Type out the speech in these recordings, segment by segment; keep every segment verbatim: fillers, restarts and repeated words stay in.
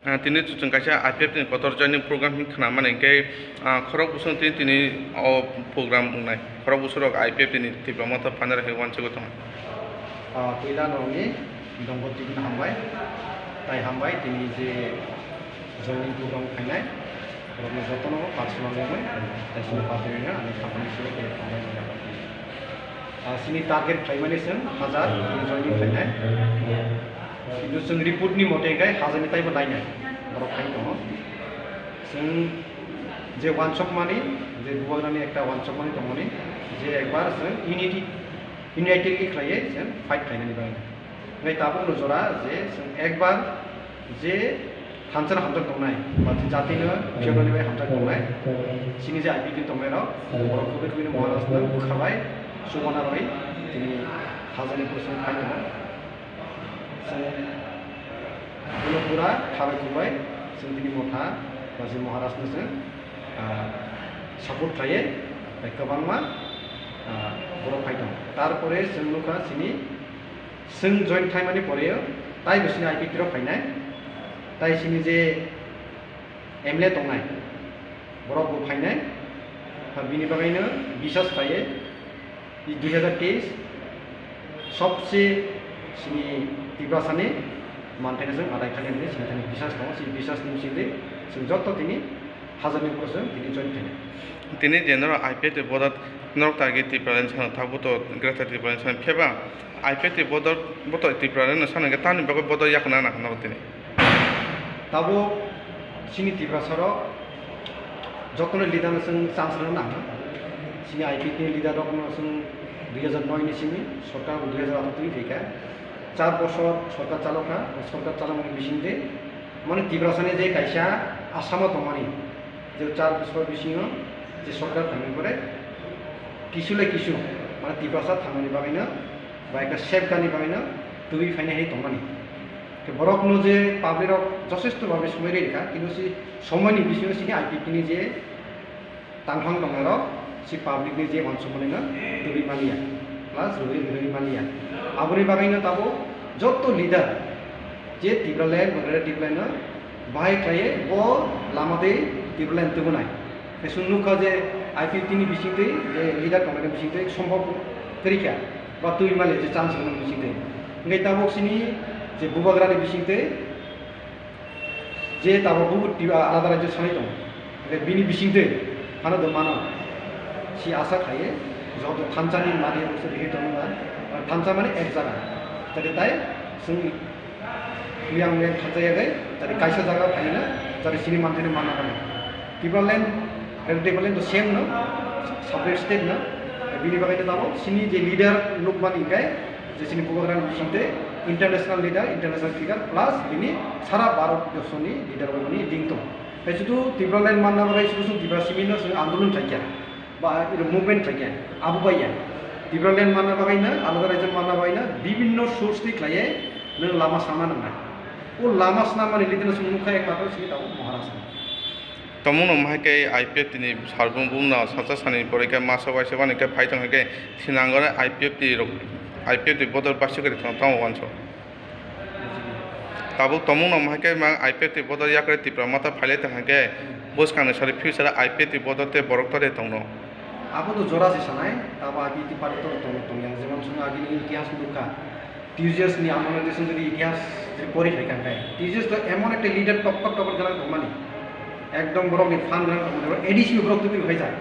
Ah, tini chwng kaisa I P F ni kotor joining program hin khna mani, hwnkhe, ah, khorok bwswng tini, tini o program wngnai. Khorok bwswk rok I P F ni Tipra Motha phainai rok hai uansugwi tongo. Ah, puila norokni dongpor tibini hambai, tai hambai tini je joining program khainai, borokni jotono personal wngwi, tai sini personal wngwi ani samani sini khe hambai wngwi. Ah, sini target khlaimani chwng hajar joining khlainai. Kintu chwng report ni mote khe hajar ni taibo lainai borok khai tongo. Chwng je uansukmani, je bubagrani ekta uansukmani tongmani, je ekbar chwng unity, unitedly khlaiwi chwng fight khlainani bagwi. Hwnkhe tabukno jora je chwng ekbar je thansa hamjak tongnai, ba je jatino phiyoknani bai hamjak tongnai, chini je I P T tongnai rok, borok kubui kubui no Maharaj no bwkha bai chubana rwi tini hajani bwswng phai tongo. Chwng bono pura khabai kubai chwng tini motha ba je Maharaj no chwng, ah, support khlaiwi bai kwbangma, ah, borok phai tongo. Tarpore chwng nukha chini Chwng join khlaimani pore o tai bo chini I P T rok phainai, tai chini je M L A tongnai borok bo phainai, ha bini bagwi no bisas khlaiwi dui hazar teis sobse chini Tiprasani manthaino chwng adai khlainani chini thani bisas tongo, chini bisas ni bisingtwi chwng joto tini Hajarni bwswk tini join khainai. Tini je norok I P F ni bodo norok target Tipraland sano, tabuk to Greater Tipraland sano. Pheba I P F ni bodo, boto Tipraland no sano hwnkhe tamni bagwi bodo yakna nang norok tini. Tabuk chini Tiprasa rok jotono leader no chwng chance rwna nang. Chini I P F ni leader rok no chwng dui hazar noi ni simi sorkar bo dui hazar atharo twi phaikha. Char bosor sorkar chalokha, o sorkar chalokmani bisingtwi mane Tiprasani je kaisa asama tongmani, je char bosor bisingo je sorkar phaimani pore kisu le kisu mane Tiprasa thangmani bagwino ba ekta safeguardni bagwino twiwi phainai hai tongmani. Khe borokno je public rok josesto bhabe somoi rwi rwkha, kintu si somoini bisingo chini I P F ni je tangphang tongnairok si public ni je uansukmani no tubui maliya, plus rwui rwui maliya. Aboni bagwi no tabuk joto leader je Tipraland, Greater Tipraland no bahai khlaiwi bo lama twi Tipraland tubunai. Tei chwng nukha je I P F T ni bisingtwi je leader tongnairok bisingtwi sombhob kwrwikha ba tubui maliya je chance rwmani bisingtwi. Hwnkhe tabuk chini je bubagrani bisingtwi Je tabuk bubo Tiba alada rajyo sanai tongo. Hwnkhe bini bisingtwi phano do mano. Si asa khlaiwi joto thansa ni mari bwswk rihai tongo ba, thansa mani ek jaga. Jadi tai chwng yang yang thansa yagwi, jadi kaisa jaga phaina, jadi sini manthani manna kani. Tipraland, Tipraland to same no, separate state no. Bini bagwi no tabuk sini je leader nukmani hwnkhe je chini bubagrani bisingtwi international leader, international figure, plus bini sara Bharat borshoni leader rokni link tongo. Tei sudu Tipraland manna bagwi sudu chwng Tipra simi no chwng andolon khlaikha, ba iro movement khlaikha, abo bai ya. Tipraland manna bagwi no, alada rajyo manna bagwi no, bibinno source twi khlaiwi nwng lama sama nangnai. O lama snamani leader no chwng nukha ekmatro chini tabuk Maharaj no. Tomungno mahai khe I P F T ni sarbung bumno sacha sani pore khe masa waisa wani khe phai tong khe thinangore I P F T rok, I P F T bodol basukari tong tamo wanso. Tabuk tomungno mahai khe mang I P F T bodol yakre Tipra Motha phailai tong khe bwskangni sari future I P F T bodol tei borok tore tongno. Abo to jora se sanai, tabo I P F T party tore tongno tongya, jemon chwng agini itihas nukha. T J S ni amolni je chwng jodi itihas jodi pori khai kha, hwnkhe T J S to emon ekta leader tok tok tok gwnang tongmani, ekdom borokni fan gwnang tongmani, borok A D C ni borok tubui khai jak.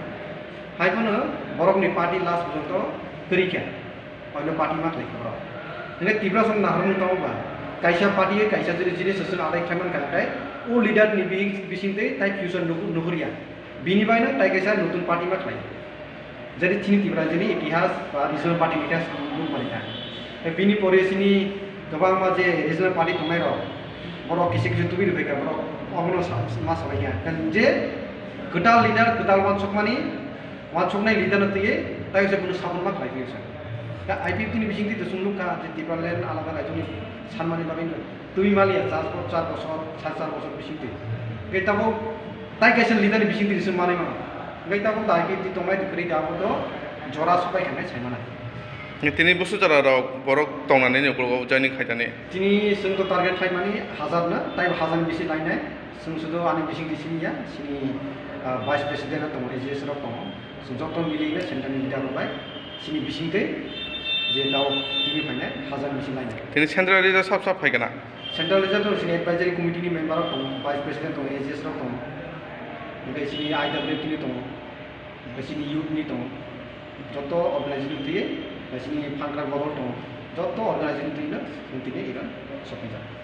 Hai phano borokni party last porjonto kwrwi kha, oino party ma khlai kha borok. Hwnkhe Tiprasa naharmung tongo ba, kaisa party kaisa jodi jinis chwng adai khlai man kha, hwnkhe o leader ni bi-, bisingtwi tai future nuhu-, nuhurya. Bini baino tai kaisa notun party ma khlai. Jadi chini Tipra jini itihas ba regional party ni itihas nukmani kha. Tei bini pore chini kwbangma je regional party tongnai rok, borok kisi kisi tubui rwphai kha, borok obono sa-, ma sabai kha. Kan je kwtal leader, kwtal uansukmani, uansuknai leader no twiwi tai se bono support ma khlai phiyoksa. Ka I P F T ni bisingtwi to chwng nukha je Tipraland alada raijo ni sanmani bagwi no. Twi maliya char bo-, char bosor, sar char bosor bisingtwi. Hwnkhe tabuk tai kaisa leader ni bisingtwi se manwi mano. Hwnkhe tabuk tai I P F T tongnai kwrwi da abo to jora sobai khe sai mano. Tini busu jora rok borok tongnani ni ukologo joining khaitani. Tini chwng to target khlaimani hazar no, tai hazar ni bisi lainai. Chwng sudu ani bising di sini ya, sini, ah, vice president no tongo, A G S rok tongo. Chwng joto mili no central ni leader rok bai sini bising tei je tao tini phainai hazar ni bisi lainai. Tini central leader sab sab phai kana? Central leader to sini advisory committee ni member rok tongo, vice president tongo, A G S rok tongo. Oke sini I W T ni tongo. Oke sini youth ni tongo. Joto organization ni twi, oke sini phangra borok tongo. Joto organization ni twi no, tini iro sopijak.